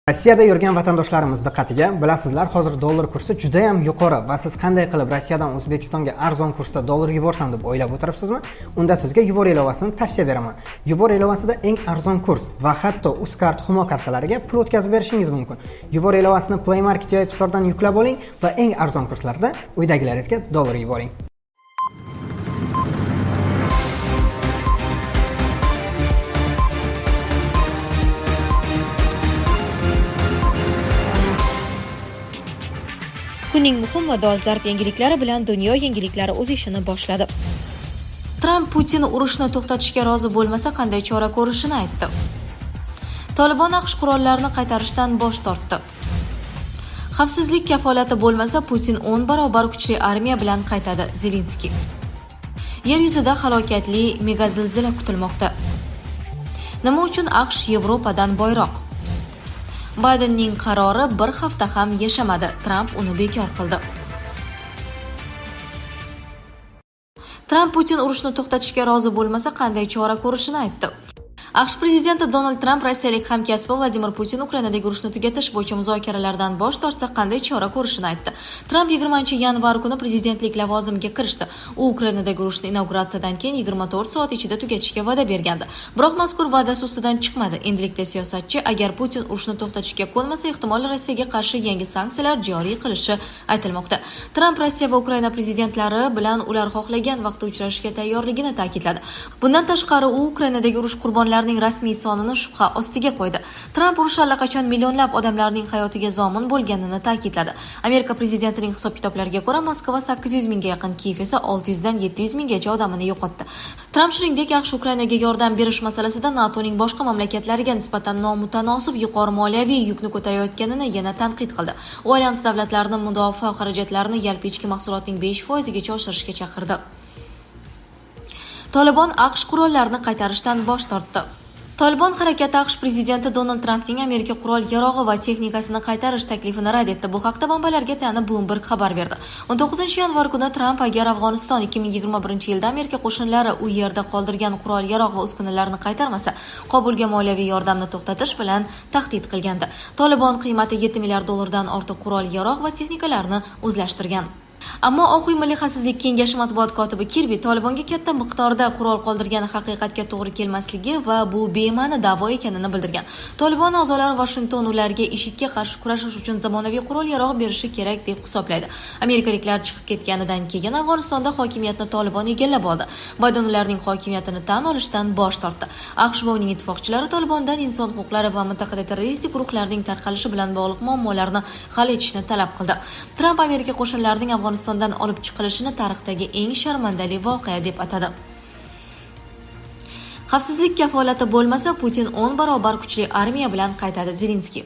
Rossiyada yurgan vatandoshlarimiz diqqatiga, bilasizlar, hozir dollar kursi juda ham yuqori va siz qanday qilib Rossiyadan O'zbekistonga arzon kursda dollar yuborsam deb o'ylab o'tiribsizmi? Unda sizga Yubor ilovasini tavsiya beraman. Yubor ilovasida eng arzon kurs va hatto Uzcard, Humo kartalariga pul o'tkazib berishingiz mumkin. Yubor ilovasini Play Market yoki App Store'dan yuklab oling va eng arzon kurslarda uydagilaringizga dollar yuboring. Kunning muhim va dolzarb yangiliklari bilan dunyo yangiliklari o'z ishini boshladi. Tramp Putin urushni to'xtatishga rozi bo'lmasa qanday chora ko'rishini aytdi. Tolibon AQSh qurollarini qaytarishdan bosh tortdi. Xavfsizlik kafolati bo'lmasa, Putin 10 barobar kuchli armiya bilan qaytadi Zelenskiy. Yer yuzida halokatli megazilzila kutilmoqda. Nima uchun AQSh Yevropadan boyroq? Baydenning qarori bir hafta ham yashamadi, Tramp uni bekor qildi. Tramp Putin urushni to'xtatishga rozi bo'lmasa qanday chora ko'rishini aytdi. AQSh prezidenti Donald Tramp rossiyalik hamkasbi Vladimir Putin Ukrainadagi urushni tugatish bo'yicha muzokaralardan bosh tortsa qanday chora ko'rishini aytdi. Tramp 20-yanvar kuni prezidentlik lavozimiga kirishdi. U Ukrainadagi urushni inauguratsiyadan keyin 24 soat ichida tugatishga va'da bergandi. Biroq mazkur va'dasi ustidan chiqmadi. Endilikda siyosatchi agar Putin urushni to'xtatishga ko'nmasa, ehtimol Rossiyaga qarshi yangi sanksiyalar joriy qilishi aytilmoqda. Tramp Rossiya va Ukraina prezidentlari bilan ular xohlagan vaqtda uchrashishga tayyorligini ta'kidladi. Bundan tashqari, u Ukrainadagi urush qurbonlarining rasmiy sonini shubha ostiga qo'ydi. Tramp urush allaqachon millionlab odamlarning hayotiga zomin bo'lganini ta'kidladi. Amerika prezidentining hisob-kitoblariga ko'ra, Moskva 800 mingga yaqin, Kiyev esa 600 dan 700 minggacha odamini yo'qotdi. Tramp shuningdek AQSh Ukrainaga yordam berish masalasida NATOning boshqa mamlakatlariga nisbatan nomutanosib yuqori moliyaviy yukni ko'tarayotganini yana tanqid qildi. U alyans davlatlarini mudofaa xarajatlarini yalpi ichki mahsulotning 5% gacha oshirishga chaqirdi. Tolibon AQSh qurollarini qaytarishdan bosh tortdi. Tolibon harakati AQSh prezidenti Donald Trampning Amerika qurol-yarog'i va texnikasini qaytarish taklifini rad etdi. Bu haqda manbalarga tayanib Bloomberg xabar berdi. 19-yanvar kuni Tramp agar Afg'oniston 2021-yilda Amerika qo'shinlari u yerda qoldirgan qurol-yarog' va uskunalarni qaytarmasa, Qobulga moliyaviy yordamni to'xtatish bilan tahdid qilgandi. Tolibon qiymati 7 milliard dollardan ortiq qurol-yarog' va texnikalarni o'zlashtirgan. Ammo Oq uy Milliy xavfsizlik kengashi matbuot kotibi Kirbi Tolibonga katta miqdorda qurol qoldirgani haqiqatga to'g'ri kelmasligi va bu bema'ni da'vo ekanini bildirgan. Tolibon a'zolari Vashington ularga IShIDga qarshi kurashish uchun zamonaviy qurol-yarog' berishi kerak deb hisoblaydi. Amerikaliklar chiqib ketganidan keyin Afg'onistonda hokimiyatni Tolibon egallab oldi. Bayden ularning hokimiyatini tan olishdan bosh tortdi. AQSh va uning ittifoqchilari Tolibondan inson huquqlari va mintaqada terroristik guruhlarning tarqalishi bilan bog'liq muammolarni hal etishni talab qildi. Tramp Amerika qo'shinlarining Afg'onistondan olib chiqilishini tarixdagi eng sharmandali voqea deb atadi. Xavfsizlik kafolati bo'lmasa, Putin 10 barobar kuchli armiya bilan qaytadi Zelenskiy.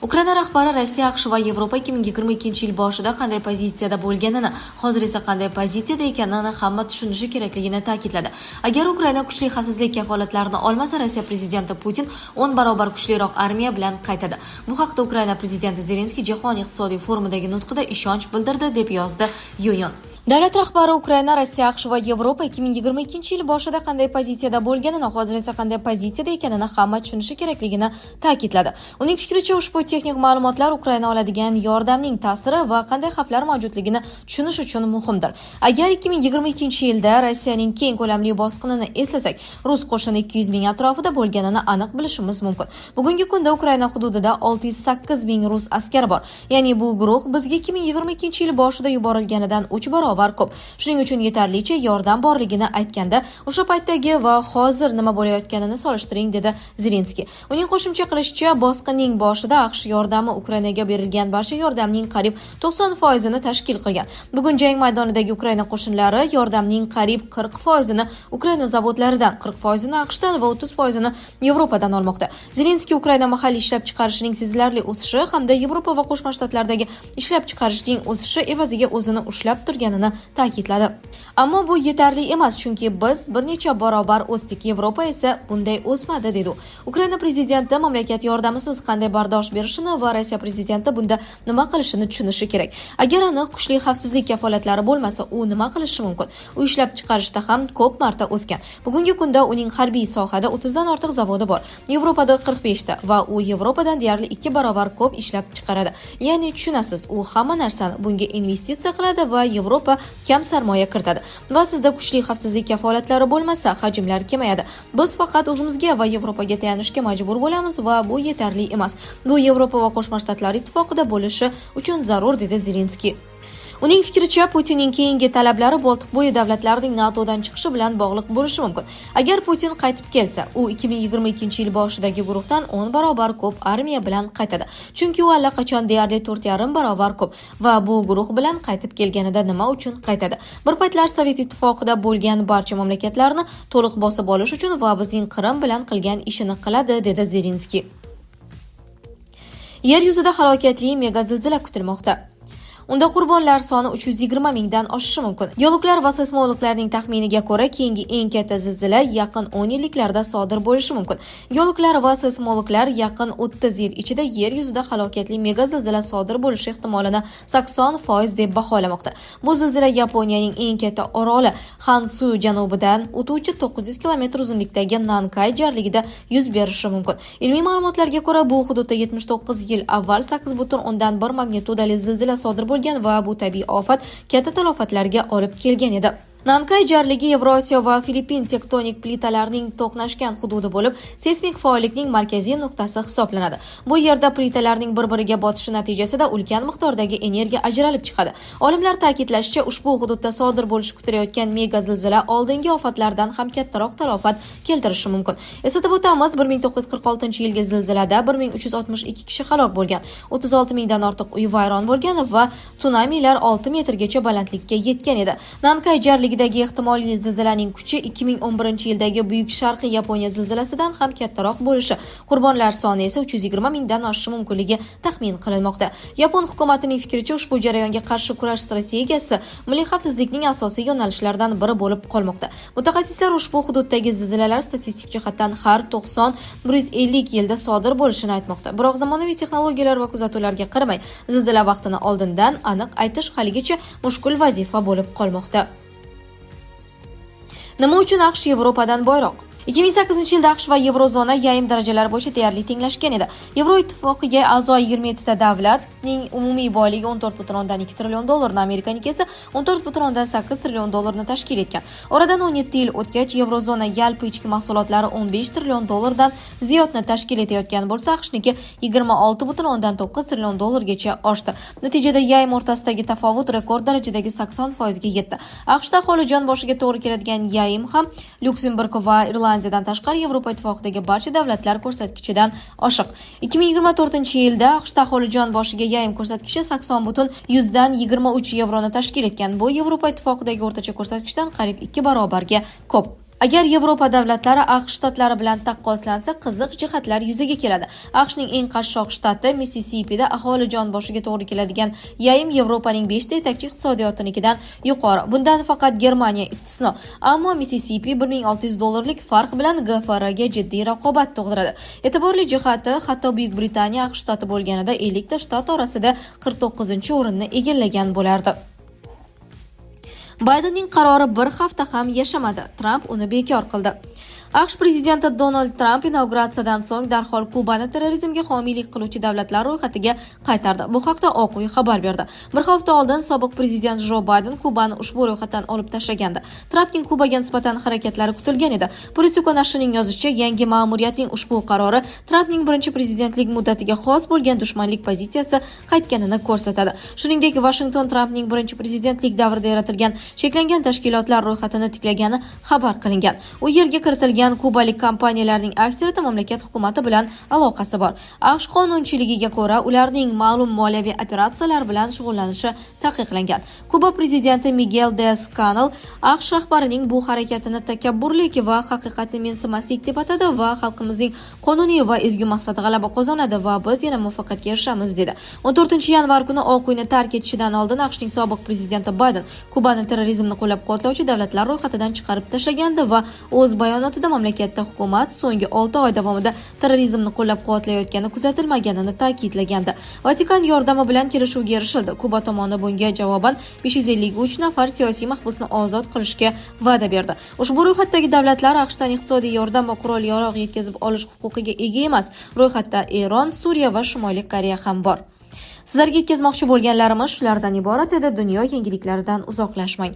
Ukraina rahbari Rossiya, AQSh va Yevropa 2022-yil boshida qanday pozitsiyada bo'lganini, hozir esa qanday pozitsiyada ekanini hamma tushunishi kerakligini ta'kidladi. Agar Ukraina kuchli xavfsizlik kafolatlarini olmasa, Rossiya prezidenti Putin 10 barobar kuchliroq armiya bilan qaytadi. Bu haqda Ukraina prezidenti Zelenskiy Jahon iqtisodiy forumidagi nutqida ishonch bildirdi, deb yozdi Union. Davlat rahbari Ukraina, Rossiya, AQSh va Yevropa 2022-yil boshida qanday pozitsiyada bo'lganini, hozir esa qanday pozitsiyada ekanini hamma tushunishi kerakligini ta'kidladi. Uning fikricha, ushbu texnik ma'lumotlar Ukraina oladigan yordamning ta'siri va qanday xavflar mavjudligini tushunish uchun muhimdir. Agar 2022-yilda Rossiyaning keng ko'lamli bosqinini eslasak, rus qo'shini 200 ming atrofida bo'lganini aniq bilishimiz mumkin. Bugungi kunda Ukraina hududida 608 ming rus askari bor. Ya'ni bu guruh bizga 2022-yil boshida yuborilganidan 3 barobar ko'p. Shuning uchun yetarlicha yordam borligini aytganda, o'sha paytdagi va hozir nima bo'layotganini solishtiring, dedi Zelenskiy. Uning qo'shimcha qilishicha, bosqinning boshida AQSh yordami Ukrainaga berilgan barcha yordamning qariyb 90% tashkil qilgan. Bugun jang maydonidagi Ukraina qo'shinlari yordamning qariyb 40%ni Ukraina zavodlaridan, 40%ni AQShdan va 30%ni Yevropadan olmoqda. Zelenskiy Ukraina mahalliy ishlab chiqarishining sezilarli o'sishi hamda Yevropa va Qo'shma Shtatlardagi ishlab chiqarishning o'sishi evaziga o'zini ushlab turganini ta'kidladi. Ammo bu yetarli emas, chunki biz bir necha barobar o'sdik. Yevropa Yevropa esa bunday o'smadi, dedi u. Ukraina prezidenti mamlakat yordamisiz qanday bardosh berishini va Rossiya prezidenti bunda nima qilishini tushunishi kerak. Agar aniq, kuchli xavfsizlik kafolatlari bo'lmasa, u nima qilishi mumkin? U ishlab chiqarishda ham ko'p marta o'sgan. Bugungi kunda uning harbiy sohada 30 dan ortiq zavodi bor. Yevropada 45 ta va u Yevropadan deyarli 2 barobar ko'p ishlab chiqaradi. Ya'ni tushunasiz, u hamma narsani bunga investitsiya qiladi va Yevropa kam sarmoya kiritadi. Va sizda kuchli xavfsizlik kafolatlari bo'lmasa, hajmlar kamayadi. Biz faqat o'zimizga va Yevropaga tayanishga majbur bo'lamiz va bu yetarli emas. Bu Yevropa va Qo'shma Shtatlar ittifoqida bo'lishi uchun zarur, dedi Zelenskiy. Uning fikricha, Putinning keyingi talablari Boltiqbo'yi davlatlarining NATOdan chiqishi bilan bog'liq bo'lishi mumkin. Agar Putin qaytib kelsa, u 2022 yil boshidagi guruhdan 10 barobar ko'p armiya bilan qaytadi. Chunki u allaqachon deyarli 4,5 barobar ko'p va bu guruh bilan qaytib kelganida nima uchun qaytadi? Bir paytlar Sovet ittifoqida bo'lgan barcha mamlakatlarni to'liq bosib olish uchun va bizning Qrim bilan qilgan ishini qiladi, dedi Zelenskiy. Yer yuzida halokatli megazilzila kutilmoqda. Unda qurbonlar soni 320 mingdan oshishi mumkin. Geologlar va seysmologlarning taxminiga ko'ra, keyingi eng katta zilzila yaqin 10 yilliklarda sodir bo'lishi mumkin. Geologlar va seysmologlar yaqin 30 yil ichida yer yuzida halokatli megazilzila sodir bo'lishi ehtimolini 80% deb baholamoqda. Bu zilzila Yaponiyaning eng katta oroli Xonsu janubidan o'tuvchi 900 km uzunlikdagi Nankay jarligida yuz berishi mumkin. Ilmiy ma'lumotlarga ko'ra, bu hududda 79 yil avval 8,1 magnitudali zilzila sodir bo'lgan va bu tabiiy ofat katta talofatlarga olib kelgan edi. Nankay jarligi Yevrosiyo va Filippin tektonik plitalarining to'qnashgan hududi bo'lib, seysmik faollikning markaziy nuqtasi hisoblanadi. Bu yerda plitalarning bir-biriga botishi natijasida ulkan miqdordagi energiya ajralib chiqadi. Olimlar ta'kidlashicha, ushbu hududda sodir bo'lishi kutilayotgan mega zilzila oldingi ofatlardan ham kattaroq talofat keltirishi mumkin. Eslatib o'tamiz, 1946-yilgi zilzilada 1362 kishi halok bo'lgan, 36 mingdan ortiq uy vayron bo'lgan va sunamilar 6 metrgacha balandlikka yetgan edi. Nankay jarligidagi ehtimoliy zilzilaning kuchi 2011-yildagi Buyuk Sharqiy Yaponiya zilzilasidan ham kattaroq bo'lishi, qurbonlar soni esa 320 mingdan oshishi mumkinligi taxmin qilinmoqda. Yapon hukumatining fikricha, ushbu jarayonga qarshi kurash strategiyasi milliy xavfsizlikning asosiy yo'nalishlaridan biri bo'lib qolmoqda. Mutaxassislar ushbu hududdagi zilzilalar statistik jihatdan har 90-150 yilda sodir bo'lishini aytmoqda. Biroq zamonaviy texnologiyalar va kuzatuvlarga qaramay, zilzila vaqtini oldindan aniq aytish haligacha mushkul vazifa bo'lib qolmoqda. Nima uchun AQSh Yevropadan boyroq? 2008 yilda AQSh va Yevrozona YAIM darajalari bo'yicha deyarli tenglashgan edi. Yevro ittifoqiga a'zo 27 ta davlatning umumiy boyligi 14,2 trillion dollarni, Amerikaniki esa 14,8 trillion dollarni tashkil etgan. Oradan 17 yil o'tgach, Yevrozona yalpi ichki mahsulotlari 15 trillion dollardan ziyodni tashkil etayotgan bo'lsa, AQShniki 26,9 trillion dollargacha oshdi. Natijada YAIM o'rtasidagi tafovut rekord darajadagi 80% ga yetdi. AQShda aholi jon boshiga to'g'ri keladigan YAIM ham Lyuksemburg va Irlandiyadan tashqari Yevropa ittifoqidagi barcha davlatlar ko'rsatkichidan oshiq. 2024-yilda AQShda aholi jon boshiga YAIM ko'rsatkichi 80,23 yevroni tashkil etgan. Bu Yevropa ittifoqidagi o'rtacha ko'rsatkichdan qariyb 2 barobarga ko'p. Agar Yevropa davlatlari AQSh shtatlari bilan taqqoslansa, qiziq jihatlar yuzaga keladi. AQShning eng qashshoq shtati Mississipida aholi jon boshiga to'g'ri keladigan YAIM Yevropaning 5 ta yetakchi iqtisodiyotinikidan yuqori. Bundan faqat Germaniya istisno. Ammo Mississippi 1600 dollarlik farq bilan GFRga jiddiy raqobat tug'diradi. E'tiborli jihati, hatto Buyuk Britaniya AQSh shtati bo'lganida 50 ta shtat orasida 49-o'rinni egallagan bo'lardi. Baydenning qarori bir hafta ham yashamadi. Tramp uni bekor qildi. AQSh prezidenti Donald Tramp inauguratsiyadan so'ng darhol Kubani terrorizmga homiylik qiluvchi davlatlar ro'yxatiga qaytardi. Bu haqda Oq uy xabar berdi. Bir hafta oldin sobiq prezident Jo Bayden Kubani ushbu ro'yxatdan olib tashlagandi. Trampning Kubaga nisbatan harakatlari kutilgan edi. Politico nashrining yozishicha, yangi ma'muriyatning ushbu qarori Trampning birinchi prezidentlik muddatiga xos bo'lgan dushmanlik pozitsiyasi qaytganini ko'rsatadi. Shuningdek, Vashington Trampning birinchi prezidentlik davrida yaratilgan cheklangan tashkilotlar ro'yxatini tiklagani xabar qilingan. U yerga kiritilgan kubalik kompaniyalarning aksariyati mamlakat hukumati bilan aloqasi bor. AQSh qonunchiligiga ko'ra, ularning ma'lum moliyaviy operatsiyalar bilan shug'ullanishi taqiqlangan. Kuba prezidenti Migel Dias-Kanel AQSh rahbarining bu harakatini takabburlik va haqiqatni mensimaslik deb atadi va xalqimizning qonuniy va ezgu maqsadi g'alaba qozonadi va biz yana muvaffaqiyatga erishamiz, dedi. 14 yanvar kuni Oq uyni tark etishidan oldin AQShning sobiq prezidenti Bayden Kubani terrorizmni qo'llab-quvvatlovchi davlatlar ro'yxatidan chiqarib tashlagandi va o'z bayonotida mamlakatda hukumat so'nggi 6 oy davomida terrorizmni qo'llab-quvvatlayotgani kuzatilmaganini ta'kidlagandi. Vatikan yordami bilan kelishuvga erishildi. Kuba tomoni bunga javoban 553 nafar siyosiy mahbusni ozod qilishga va'da berdi. Ushbu ro'yxatdagi davlatlar AQShdan iqtisodiy yordam va qurol-yarog' yetkazib olish huquqiga ega emas. Ro'yxatda Eron, Suriya va Shimoliy Koreya ham bor. Sizlarga yetkazmoqchi bo'lganlarimiz shulardan iborat edi. Dunyo yangiliklaridan uzoqlashmang.